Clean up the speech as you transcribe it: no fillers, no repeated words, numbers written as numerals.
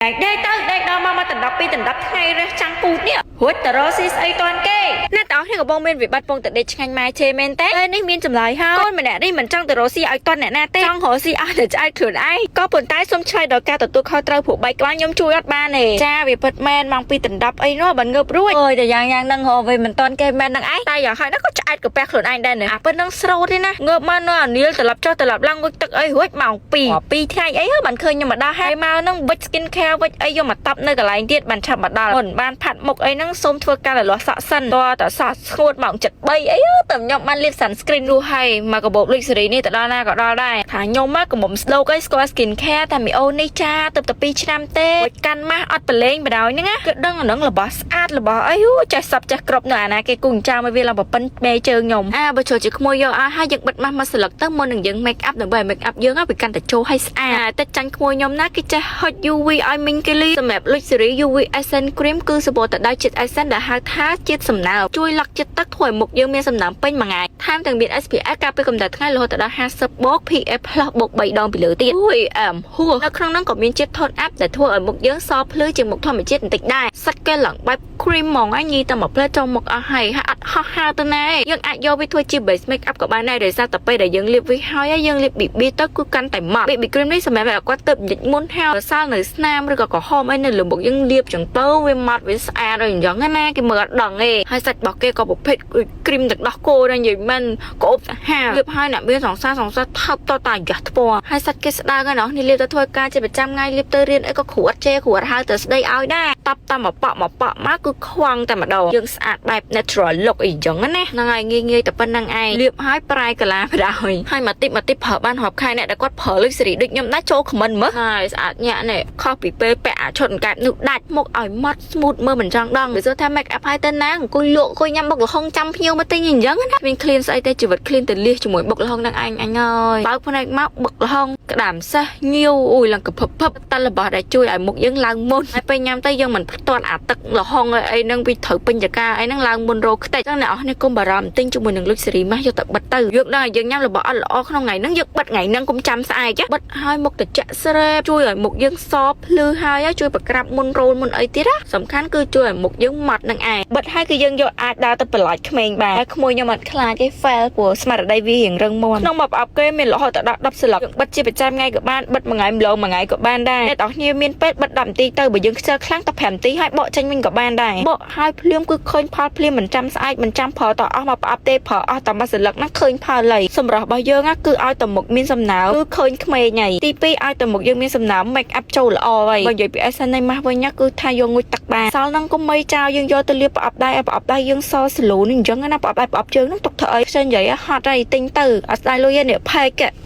ដេកទៅដេកដល់មកមកដណ្ដប់ពីដណ្ដប់ថ្ងៃរះចាំងពូតនេះរួចតរស៊ីស្អីតាន់គេអ្នកទាំងអស់គ្នាកំពុងមានវិបត្តិពងតដេកឆ្ងាញ់ម៉ែជេមែនទេពេលនេះមានចម្លើយហើយកូនម្នាក់នេះមិនចង់ទៅរកស៊ីឲ្យតាន់អ្នកណាទេចង់រកស៊ីឲ្យតែឆ្អែតខ្លួនឯងក៏ប៉ុន្តែសូមឆ្លើយដល់ការទទួលខុសត្រូវព្រោះបែកក្បាលខ្ញុំជួយអត់បានទេចាវាពិតមែនម៉ោង2ដណ្ដប់អីនោះបើងើបរួចអើយតែយ៉ាងយ៉ាងហ្នឹងរកវិញមិនតាន់គេមែនហ្នឹងឯងតែយ៉ាងហើយណាក៏ឆ្អែតកាពះខ្លួនឯងដែរណាអាប៉ុណ្ណឹងស្រោតទេណាងើបមកនៅអានីលត្រឡប់ចុះត្រឡប់ឡើងងុយទឹកអីរួចម៉ោង2 2ថ្ងៃអីហ៎បានឃើញខ្ញុំមកដល់ហើយមកហ្នឹងវិច skin care វិចអីយកមកតប់នៅកន្លែងទៀតបានឆាប់មកដល់មុនបានផាត់មុខអីហ្នឹងសូមធ្វើការរលាស់សក់សិនតតសក់ស្ងួតម៉ោង7 3អីតែខ្ញុំបានលាប sunscreen នោះហើយមកកាបូប luxury នេះទៅដល់ណាក៏ដល់ដែរថាខ្ញុំមកកុំស្ដោកអីស្គាល់ skin care តែមីអូននេះចាទៅតែ2ឆ្នាំទេរួចកាន់ម៉ាស់អត់ប្រឡែងបដ ாய் ហ្នឹងណាគឺដឹងអាហ្នឹងរបស់ស្អាតរបស់អីអូចេះសັບចេះគ្រប់នៅអាណាគេគូចៅមកវាឡើងប្រប៉ិនបែជើងខ្ញុំអាបើចូលជាក្មួយយកអស់ហើយយើងបិទម៉ាស់មកស្លឹកទៅមុននឹងយើង make up ដើម្បី make up យើងវាកាន់តែចូលឲ្យស្អាតតែចាញ់ក្មួយខ្ញុំណាគេចេះហុច UV ឲ្យមីងគេលីសម្រាប់ luxury UV essence cream គឺសម្បូរទៅដោយជាតិ essence ដែលហៅថាជាតិសំណើមជួយលក់ជាតិទឹកធ្វើឲ្យមុខយើងមានសំណើមពេញមួយថ្ងៃថែមទាំងមាន SPF ការពារកម្ដៅថ្ងៃរហូតដល់50បូក PA+ បូក3ដងពីលើទៀតអូយអែមហួសនៅក្នុងនោះក៏មានជាតិ tone up ដែលធ្វើឲ្យមុខយើងសភ្លឺជាងមុខធម្មជាតិបន្តិចដែរសាច់គេឡើងបែប cream ហ្មងឯងញីតែមួយផ្លែចូលមុខអស់ហើយហើយអត់ហោះហើរទៅណាឯងយើងអាចយកវាធ្វើជា base make up ក៏បានដែរដោយសារតែពេលដែលយើងលាបវាហើយយើងលាប BB ទៅគឺកាន់តែម៉ត់ BB cream នេះសម្រាប់ឲ្យគាត់ទៅញិចមុនហើយសល់នៅស្នាមឬក៏ក្រហមអីនៅលើមុខយើងលាបចឹងទៅវាម៉ត់វាស្អាតអីអញ្ចឹងណាគេមើលអត់ដឹងទេហើយសាច់របស់គេក៏ប្រភេទ cream ទឹកដោះគោដែរនិយាយមែនក្អូបសាហាវលាបហើយអ្នកមានសង្សារសង្សារថើបតតាយ៉ាស់ថ្ពណ៌ហើយសាច់គេស្ដើងហើយណោះនេះលាបទៅធ្វើការជាប្រចាំថ្ងៃលាបទៅរៀនអីក៏គ្រូអត់ជេរគ្រូអត់ហៅទៅស្ដីឲ្យដែរតបតាមមកប៉ក់មកប៉ក់មកគឺខ្វងតែម្ដងយើងស្អាតបែប natural look អីចឹងណាហ្នឹងហើយងាយងាយតែប៉ុណ្្នឹងឯងលាបហើយប្រែកាឡាបដ ாய் ហើយមកតិចមកតិចប្រើបានរាប់ខែអ្នកដែលគាត់ប្រើ luxury ដូចខ្ញុំដែរចូល comment មើលហើយស្អាតញាក់នេះខុសពីពេលពាក់អាឈុតកែបនោះដាច់មុខឲ្យម៉ត់ smooth មើលមិនចង់ដឹងវាសួរថា make up ហើយទៅណាអង្គុយលក់អង្គុយញ៉ាំបុកល្ហុងចាំភ្ញៀវមកទិញអញ្ចឹងណាមានឃ្លានស្អីទេជីវិតឃ្លានទៅលៀសជាមួយបុកល្ហុងនឹងឯងអញអើយបើកភ្នែកមកបុកល្ហុងក្តាមសេះងាវអូយឡើងកភឹបភឹបតែរបស់ដែលជួយឲ្យមុខយើងឡើងមុនហើយពេលញ៉ាំទៅយើងមិនផ្ទាត់អាទឹកល្ហុងអីហ្នឹងវាត្រូវពេញចកាអីហ្នឹងឡើងមុនរោខ្ទេចចឹងអ្នកអស់នេះកុំបារម្ភទិញជាមួយនឹង luxury ម៉ាស់យកទៅបិទទៅយើងដឹងឲ្យយើងញ៉ាំរបស់អត់ល្អក្នុងថ្ងៃហ្នឹងយើងបិទថ្ងៃហ្នឹងកុំចាំស្អែកបិទហើយមុខត្រជាក់ស្រេបជួយឲ្យមុខយើងសភ្លឺហើយជួយប្រក្រាបមុនរោលមុនអីទៀតណាសំខាន់គឺជួយឲ្យមុខយើងម៉ត់នឹងឯងបិទហើយគឺយើងយកអាចដើរទៅបន្លាចក្មេងបានហើយក្មួយខ្ញុំអត់ខ្លាចទេ fail ព្រោះស្មារតីវារៀងរឹងមាំក្នុងមួយប្រអប់គេមានរហូតដល់10ស្លឹកយើងបិទជាប្រចាំថ្ងៃក៏បានបិទមួយថ្ងៃម្លងមួយថ្ងៃក៏បានដែរអ្នកទាំងគ្នាមានពេលបិទ10នាទីទៅបើយើងខ្ជិលខ្លាំងតែ5នាទីហើយបកចេញវិញក៏បានដែរបកហើយភ្លាមគឺឃើញផលភ្លាមមិនចាំស្អែកមិនចាំប្រើតអស់មកប្រអប់ទេប្រើអស់តែមួយស្លឹកហ្នឹងឃើញផលហើយសម្រាប់របស់យើងគឺឲ្យតែមុខមានសំណើមគឺឃើញក្មេងហើយទី2ឲ្យតែមុខយើងមានសំណើម make up ចូលល្អហើយបើនិយាយពី essence នៃម៉ាស់វិញគឺថាយកងុយទឹកបានសល់ហ្នឹងកុំមីចោលយើងយកទៅលាបប្រអប់ដៃឲ្យប្រអប់ដៃយើងសស្លូនេះអញ្ចឹងណាប្រអប់ដៃប្រអប់ជើងហ្នឹងទុកធ្វើអីខ្ជិលនិយាយហត់ហើយទិញទៅអត់ស្ដាយលុយទេនេះផេក។